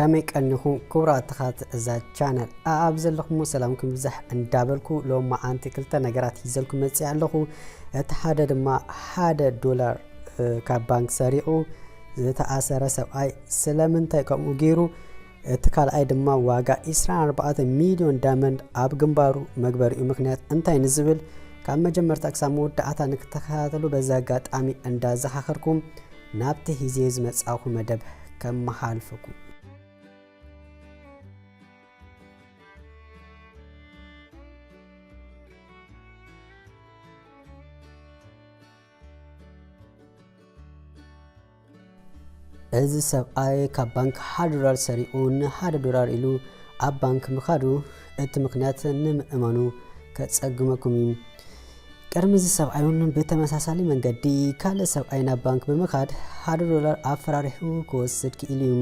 ከመይ ቀኒኹም ክቡራት ተኸታተልቲ እዛ ቻነል? ኣኣብ ዘለኹም ሰላምኩም ይብዛሕ እንዳበልኩ፣ ሎማዓንቲ ክልተ ነገራት ሒዘልኩም መጺአ ኣለኹ። እቲ ሓደ ድማ ሓደ ዶላር፣ እ፣ ካብ ባንክ ሰሪቑ ዝተኣሰረ ሰብኣይ ስለምንታይ ከምኡ ገይሩ፣ እቲ ካልኣይ ድማ ዋጋ ዕስራን ኣርባዕተን ሚልዮን ዳይመንድ ኣብ ግንባሩ መግበሪኡ ምኽንያት እንታይ ንዝብል ካብ መጀመርታ ክሳብ መወዳእታ ንክትከታተሉ በዚ ኣጋጣሚ እንዳዘኻኸርኩም ናብቲ ሒዘዮ ዝመጻኹ መደብ ከመሓላልፈኩም። እዚ ሰብኣይ ካብ ባንክ ሓደ ዶላር ሰሪቑ ንሓደ ዶላር ኢሉ ኣብ ባንክ ምኻዱ እቲ ምኽንያት ንምእማኑ ከጸግመኩም እዩ። ቅድሚ እዚ ሰብኣይ እውን ብተመሳሳሊ መንገዲ ካልእ ሰብኣይ ናብ ባንክ ብምኻድ ሓደ ዶላር ኣፈራሪሑ ክወስድ ክኢሉ እዩ።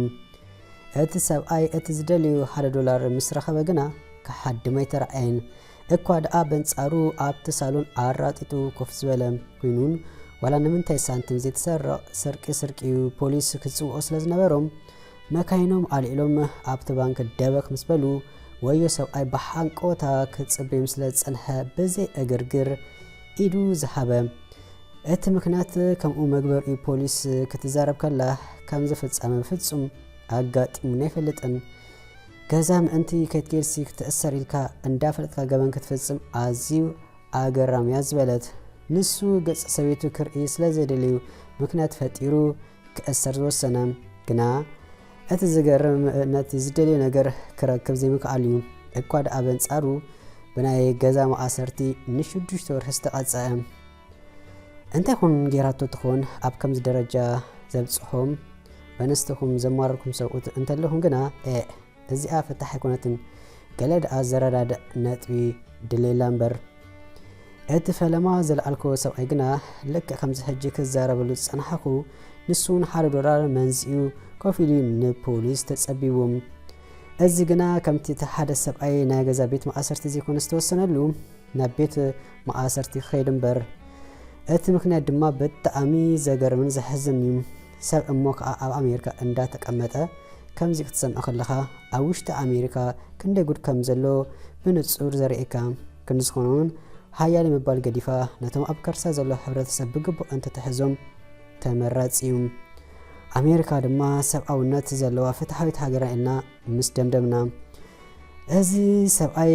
እቲ ሰብኣይ እቲ ዝደልዮ ሓደ ዶላር ምስ ረኸበ ግና ክሓድም ኣይተራእየን። እኳ ደኣ በንጻሩ ኣብቲ ሳሎን ኣራጢጡ ኮፍ ዝበለ ኮይኑን፣ ዋላ ንምንታይ ሳንቲም ዘይትሰርቕ፣ ስርቂ ስርቂ እዩ፣ ፖሊስ ክጽውዑ ስለ ዝነበሮም፣ መካይኖም ኣልዒሎም ኣብቲ ባንክ ደበኽ ምስ በሉ፣ ወዮ ሰብኣይ ብሓንቆታ ክጽበዮም ስለ ዝጸንሐ፣ ብዘይ ዕግርግር ኢዱ ዝሃበ። እቲ ምኽንያት ከምኡ መግበሪኡ ፖሊስ ክትዛረብ ከላ፣ ከምዚ ፍጻመ ብፍጹም ኣጋጢሙኒ ኣይፈልጥን። ገዛ ምእንቲ ከይትከይድሲ ክትእሰር ኢልካ እንዳፈለጥካ ገበን ክትፍጽም ኣዝዩ ኣገራሚ እያ ዝበለት። ንሱ ገጽ ሰበይቱ ክርኢ ስለ ዘይደለዩ ምኽንያት ፈጢሩ ክእሰር ዝወሰነ። ግና እቲ ዝገርም ነቲ ዝደልዮ ነገር ክረክብ ዘይምክኣሉ እዩ። እኳ ደኣ በንጻሩ ብናይ ገዛ መኣሰርቲ ንሽዱሽተ ወርሒ ዝተቐጽዐ። እንታይ ኹን ጌራቶ ትኾን ኣብ ከምዚ ደረጃ ዘብጽሖም? በንስትኹም ዘማረርኩም ሰብኡት እንተለኹም ግና፣ ኤእ፣ እዚኣ ፍታሕ ኣይኮነትን። ገለ ደኣ ዘረዳድእ ነጥቢ ድሌላ እምበር። እቲ ፈለማ ዘልዓልኮ ሰብኣይ ግና፣ ልክዕ ከምዚ ሕጂ ክዛረበሉ ዝጸናሕኹ፣ ንሱ እውን ሓደ ዶላር መንዚኡ ኮፍ ኢሉ ንፖሊስ ተጸቢዎም። እዚ ግና ከምቲ እቲ ሓደ ሰብኣይ ናይ ገዛ ቤት ማእሰርቲ ዘይኮነ ዝተወሰነሉ፣ ናብ ቤት ማእሰርቲ ክኸይድ እምበር። እቲ ምኽንያት ድማ ብጣዕሚ ዘገርምን ዘሕዝን እዩ። ሰብ እሞ ከኣ ኣብ ኣሜሪካ እንዳተቀመጠ ከምዚ ክትሰምዕ ከለኻ፣ ኣብ ውሽጢ ኣሜሪካ ክንደይ ጉድ ከም ዘሎ ብንጹር ዘርእየካ። ክንዲ ዝኾነ እውን፣ ሃያለ ምባል ገዲፋ፣ ነቶም ኣብ ከርሳ ዘሎ ሕብረተሰብ ብግቡእ እንተትሕዞም ተመራጺ እዩ። ኣሜሪካ ድማ ሰብኣውነት ዘለዋ ፍትሓዊት ሃገር ኢልና ምስ ደምደምና፣ እዚ ሰብኣይ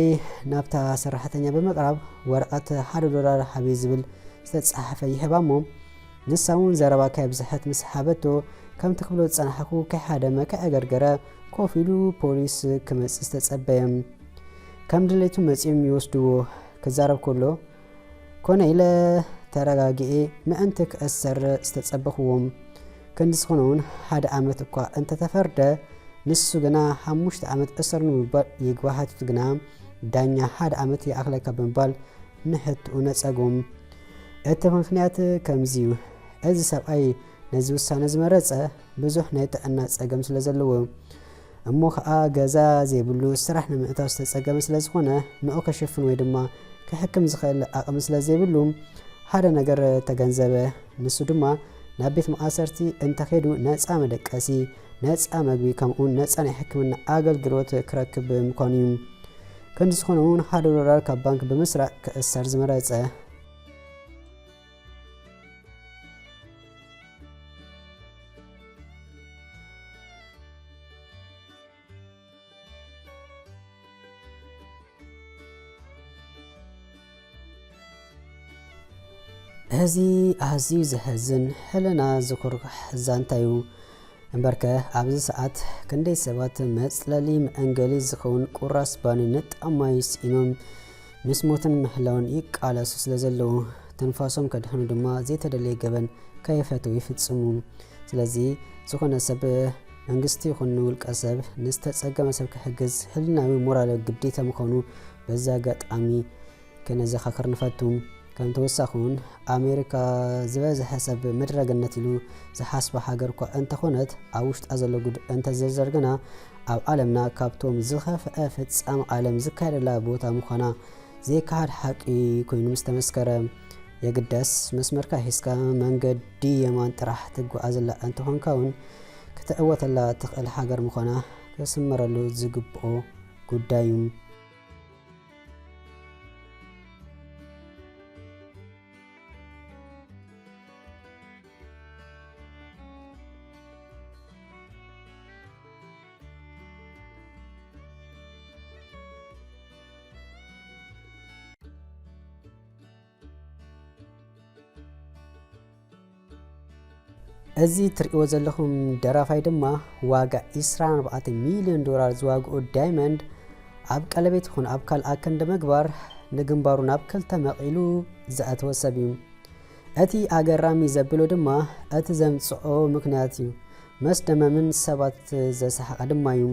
ናብታ ሰራሕተኛ ብምቕራብ፣ ወረቐት ሓደ ዶላር ሃቢ ዝብል ዝተጻሕፈ ይህባ እሞ፣ ንሳ እውን ዘረባ ከየብዝሐት ምስ ሃበቶ፣ ከምቲ ክብሎ ዝጸናሕኩ ከይሃደመ ከየገርገረ ኮፍ ኢሉ ፖሊስ ክመጽእ ዝተጸበየ። ከም ድሌቱ መጺኦም ይወስድዎ። ክዛረብ ከሎ፣ ኮነ ኢለ ተረጋጊኤ ምእንቲ ክእሰር ዝተጸበኽዎም። ክንዲ ዝኾነ እውን ሓደ ዓመት እኳ እንተተፈርደ፣ ንሱ ግና ሓሙሽተ ዓመት እሰር ንምባል ይግባእ ሓቲቱ ግና፣ ዳኛ ሓደ ዓመት ይኣኽለካ ብምባል ንሕትኡ ነጸጎም። እቲ ምኽንያት ከምዚ እዩ። እዚ ሰብኣይ ነዚ ውሳነ ዝመረጸ ብዙሕ ናይ ጥዕና ጸገም ስለ ዘለዎ፣ እሞ ኸኣ ገዛ ዘይብሉ፣ ስራሕ ንምእታው ዝተጸገመ ስለ ዝኾነ፣ ንኡ ከሽፍን ወይ ድማ ክሕክም ዝኽእል ዓቕሚ ስለ ዘይብሉ፣ ሓደ ነገር ተገንዘበ። ንሱ ድማ ናብ ቤት መኣሰርቲ እንተኸይዱ ነጻ መደቀሲ፣ ነጻ መግቢ፣ ከምኡውን ነጻ ናይ ሕክምና ኣገልግሎት ክረክብ ምዃኑ እዩ። ክንዲ ዝኾነ እውን ሓደ ዶላር ካብ ባንክ ብምስራቕ ክእሰር ዝመረጸ። እዚ ኣዝዩ ዘሕዝን፣ ሕልና ዝኹርኩሕ ዛንታ እዩ። እምበርከ፣ ኣብዚ ሰዓት ክንደይ ሰባት መጽለሊ መዐንገሊ ዝኸውን ቁራስ ባኒ ንጣብ ማይ ስኢኖም ምስ ሞትን ምሕላውን ይቃለሱ ስለ ዘለዉ፣ ትንፋሶም ከድሕኑ ድማ ዘይተደለየ ገበን ከየፈተው ይፍጽሙ። ስለዚ፣ ዝኾነ ሰብ፣ መንግስቲ ይኹን ውልቀ ሰብ፣ ንዝተጸገመ ሰብ ክሕግዝ ህልናዊ ሞራላዊ ግዴታ ምዃኑ በዚ ኣጋጣሚ ከነዘኻኽር ንፈቱ። ከም ተወሳኺ እውን፣ ኣሜሪካ ዝበዝሐ ሰብ ምድረ ገነት ኢሉ ዝሓስባ ሃገር እኳ እንተኾነት፣ ኣብ ውሽጣ ዘሎ ጉድ እንተዝዝርዘር ግና፣ ኣብ ዓለምና ካብቶም ዝኸፍአ ፍጻመ ዓለም ዝካየደላ ቦታ ምዃና ዘይከሓድ ሓቂ ኮይኑ ምስ ተመስከረ፣ የግዳስ መስመርካ ሒዝካ መንገዲ የማን ጥራሕ ትጓዓዘላ እንተኾንካ እውን፣ ክትዕወተላ ትኽእል ሃገር ምዃና ከስመረሉ ዝግብኦ ጉዳይ እዩ። እዚ ትርእይዎ ዘለኹም ደራፋይ ድማ ዋጋ ዒስራን ኣርባዕተ ሚልዮን ዶላር ዝዋግኦ ዳይመንድ ኣብ ቀለቤት ይኹን ኣብ ካልእ ክንዲ ምግባር ንግንባሩ ናብ ክልተ መቒሉ ዝኣተወ ሰብ እዩ። እቲ ኣገራሚ ዘብሎ ድማ እቲ ዘምጽኦ ምኽንያት እዩ። መስደመምን ሰባት ዘሰሓቐ ድማ እዩ።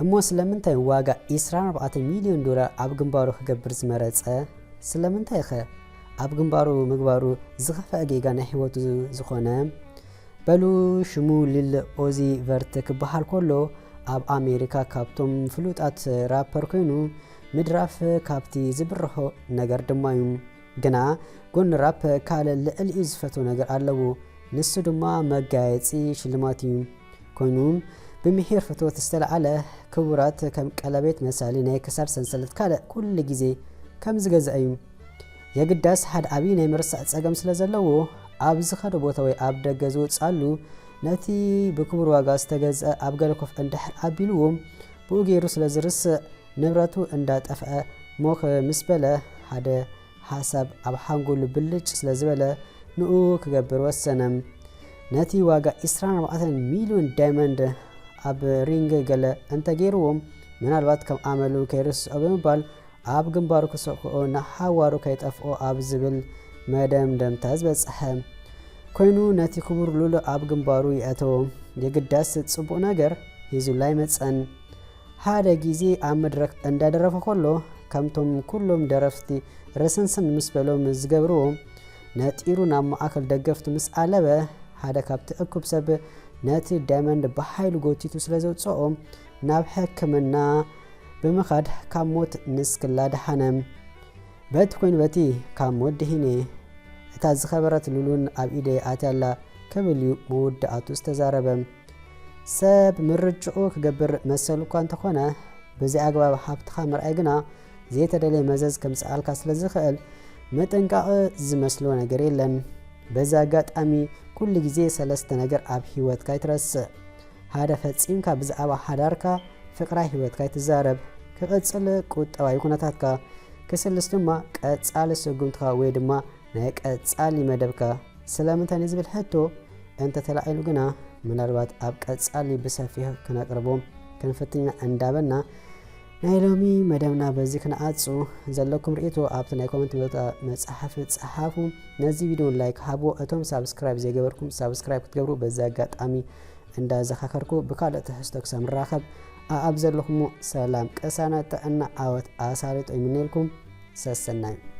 እሞ ስለምንታይ ዋጋ ዒስራን ኣርባዕተ ሚልዮን ዶላር ኣብ ግንባሩ ክገብር ዝመረጸ? ስለምንታይኸ ኣብ ግንባሩ ምግባሩ ዝኸፍአ ጌጋ ናይ ህይወቱ ዝኾነ? በሉ፣ ሽሙ ሊል ኦዚ ቨርት ክበሃል ከሎ፣ ኣብ ኣሜሪካ ካብቶም ፍሉጣት ራፐር ኮይኑ፣ ምድራፍ ካብቲ ዝብርሆ ነገር ድማ እዩ። ግና ጎኒ ራፕ ካልእ ልዕሊኡ ዝፈትዎ ነገር ኣለዎ። ንሱ ድማ መጋየጺ ሽልማት እዩ። ኮይኑ ብምሒር ፍትወት ዝተለዓለ ክቡራት ከም ቀለቤት መሳሊ ናይ ክሳድ ሰንሰለት ካልእ ኩሉ ግዜ ከም ዝገዝአ እዩ። የግዳስ ሓደ ዓብዪ ናይ ምርሳዕ ጸገም ስለ ዘለዎ ኣብ ዝኸዶ ቦታ ወይ ኣብ ደገ ዝወጽኣሉ ነቲ ብክቡር ዋጋ ዝተገዝአ ኣብ ገለ ኮፍ እንድሕር ኣቢልዎ ብኡ ገይሩ ስለ ዝርስዕ ንብረቱ እንዳጠፍአ ሞኽ ምስ በለ ሓደ ሓሳብ ኣብ ሓንጎሉ ብልጭ ስለ ዝበለ ንኡ ክገብር ወሰነ። ነቲ ዋጋ ዒስራን ኣርባዕተን ሚልዮን ዳይመንድ ኣብ ሪንግ ገለ እንተገይርዎ ምናልባት ከም ኣመሉ ከይርስዖ ብምባል ኣብ ግንባሩ ክሰክኦ ንሓዋሩ ከይጠፍኦ ኣብ ዝብል መደምደምታ ዝበጽሐ ኮይኑ ነቲ ክቡር ሉል ኣብ ግንባሩ ይኣተዎ። የግዳስ ጽቡቕ ነገር ሒዙሉ ኣይመጸን። ሓደ ግዜ ኣብ መድረክ እንዳደረፈ ከሎ ከምቶም ኩሎም ደረፍቲ ረሰንሰን ምስ በሎም ዝገብርዎ ነጢሩ ናብ ማእከል ደገፍቱ ምስ ኣለበ ሓደ ካብቲ እኩብ ሰብ ነቲ ዳይመንድ ብሓይሉ ጎቲቱ ስለ ዘውጽኦ ናብ ሕክምና ብምኻድ ካብ ሞት ንስክላ ደሓነ። በቲ ኮይኑ በቲ ካብ ሞት ድሒነ። እታ ዝኸበረት ሉሉን ኣብ ኢደይ ኣትያ ኣላ ክብል እዩ መወዳእቱ ዝተዛረበ። ሰብ ምርጭኡ ክገብር መሰሉ እኳ እንተኾነ ብዘይ ኣግባብ ሃብትኻ ምርኣይ ግና ዘይተደለየ መዘዝ ከምጽኣልካ ስለ ዝኽእል ምጥንቃቕ ዝመስሎ ነገር የለን። በዚ ኣጋጣሚ ኩሉ ግዜ ሰለስተ ነገር ኣብ ህይወትካ ኣይትረስዕ። ሓደ ፈጺምካ ብዛዕባ ሓዳርካ ፍቕራይ ህይወትካ ኣይትዛረብ። ክቕጽል ቁጠባዊ ኩነታትካ ክስልስ ድማ ቀጻሊ ስጉምትኻ ወይ ድማ ናይ ቀጻሊ መደብካ ስለምንታይ ንዝብል ሕቶ እንተተላዒሉ ግና ምናልባት ኣብ ቀጻሊ ብሰፊሕ ክነቅርቦ ክንፍትን ኢና እንዳበልና ናይ ሎሚ መደብና በዚ ክነዓጹ። ዘለኩም ርእይቶ ኣብቲ ናይ ኮመንት ቦታ መጽሓፍ ጸሓፉ። ነዚ ቪድዮ ላይክ ሃብዎ። እቶም ሳብስክራይብ ዘይገበርኩም ሳብስክራይብ ክትገብሩ በዚ ኣጋጣሚ እንዳዘኻኸርኩ ብካልእ ትሕዝቶ ክሳብ ንራኸብ ኣኣብ ዘለኹሞ ሰላም ቅሳነት ጥዕና ዓወት ኣሳልጦ ይምነየልኩም። ሰሰናዩ።